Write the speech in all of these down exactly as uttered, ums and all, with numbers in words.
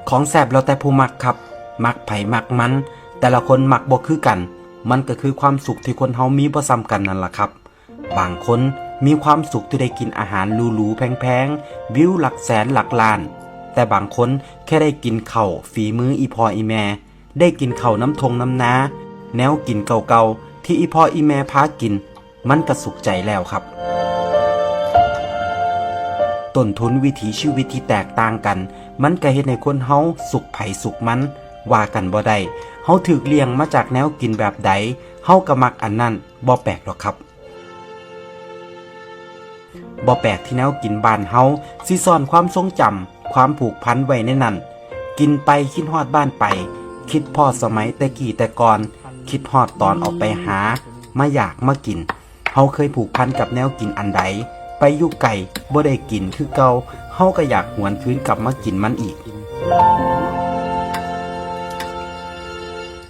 ของแซ่บแล้วแต่ผู้มักครับ มักไผมักมัน แต่ละคนมักบ่คือกัน มันก็คือความสุขที่คนเฮามีบ่ซ้ำกันนั่นล่ะครับ บางคนมีความสุขที่ได้กินอาหารหรูๆแพงๆ วิวหลักแสนหลักล้าน แต่บางคนแค่ได้กินข้าวฝีมืออีพ่ออีแม่ ได้กินข้าวน้ำทงน้ำนา แนวกินเก่าๆที่อีพ่ออีแม่พากิน มันก็สุขใจแล้วครับ ต้นทุนวิถีชีวิตที่แตกต่างกัน มันก็เฮ็ดให้คนเฮาสุขไผสุขมัน ว่ากันบ่ได้ เฮาถูกเลี้ยงมาจากแนวกินแบบใด เฮาก็มักอันนั้น บ่แปลกดอกครับ บ่แปลกที่แนวกินบ้านเฮาสิซ่อนความทรงจำ ความผูกพันไว้ในนั้น กินไปคิดฮอดบ้านไป คิดพ้อสมัยแต่กี้แต่ก่อน คิดฮอดตอนออกไปหา มาอยากมากิน เฮาเคยผูกพันกับแนวกินอันใด ไปอยู่ไกลบ่ได้กินคือเก่า เฮาก็อยากหวนคืนกลับมากินมันอีก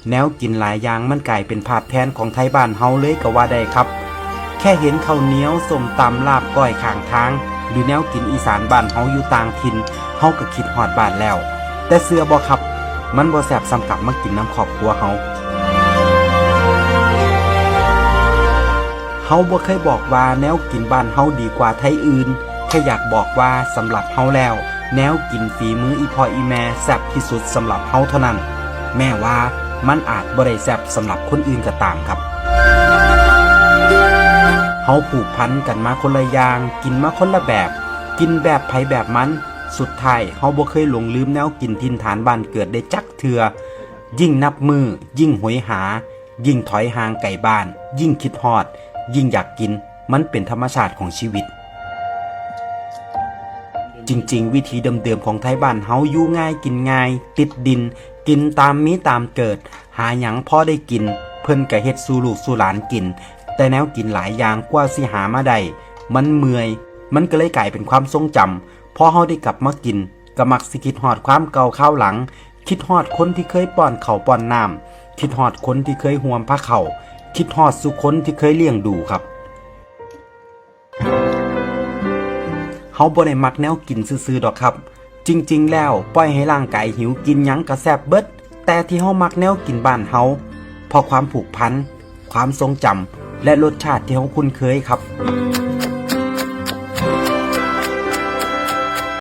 แนวกินหลายอย่างมันกลายเป็นภาพแทนของไทบ้านเฮาเลยก็ว่าได้ครับ แค่เห็นข้าวเหนียว ส้มตำ ลาบก้อยข้างทาง หรือแนวกินอีสานบ้านเฮาอยู่ต่างถิ่น เฮาก็คิดฮอดบ้านแล้ว แต่เชื่อบ่ครับ มันบ่แซ่บส่ำกลับมากินนำครอบครัวเฮา เฮาบ่เคยบอกว่าแนวกินบ้านเฮาดีกว่าไทอื่น แค่อยากบอกว่าสำหรับเฮาแล้ว แนวกินฝีมืออีพ่ออีแม่แซ่บที่สุดสำหรับเฮาเท่านั้น แม้ว่ามันอาจบ่ได้แซ่บสำหรับคนอื่นก็ตามครับ เฮาผูกพันกันมาคนละอย่าง กินมาคนละแบบ กินแบบไผแบบมัน สุดท้ายเฮาบ่เคยหลงลืมแนวกินถิ่นฐานบ้านเกิดได้จักเทื่อ ยิ่งนับมื้อ ยิ่งโหยหา ยิ่งถอยห่างไกลบ้าน ยิ่งคิดฮอด ยิ่งอยากกิน มันเป็นธรรมชาติของชีวิต จริงๆ วิถีเดิมๆของไทบ้านเฮาอยู่ง่ายกินง่าย ติดดิน กินตามมีตามเกิด หาหยังพอได้กิน เพิ่นก็เฮ็ดสู่ลูกสู่หลานกิน แต่แนวกินหลายอย่างกว่าสิหามาได้ มันเมื่อย มันก็เลยกลายเป็นความทรงจำ พอเฮาได้กลับมากิน ก็มักสิคิดฮอดความเก่าคราวหลัง คิดฮอดคนที่เคยป้อนข้าวป้อนน้ำ คิดฮอดคนที่เคยห่วมพาเข้า คิดฮอดสู่คนที่เคยเลี้ยงดูครับ เฮาบ่ได้มักแนวกินซื่อๆดอกครับ จริงๆแล้วปล่อยให้ร่างกายหิวกินหยังก็แซ่บเบิด แต่ที่เฮามักแนวกินบ้านเฮา เพราะความผูกพัน ความทรงจำ และรสชาติที่เฮาคุ้นเคยครับ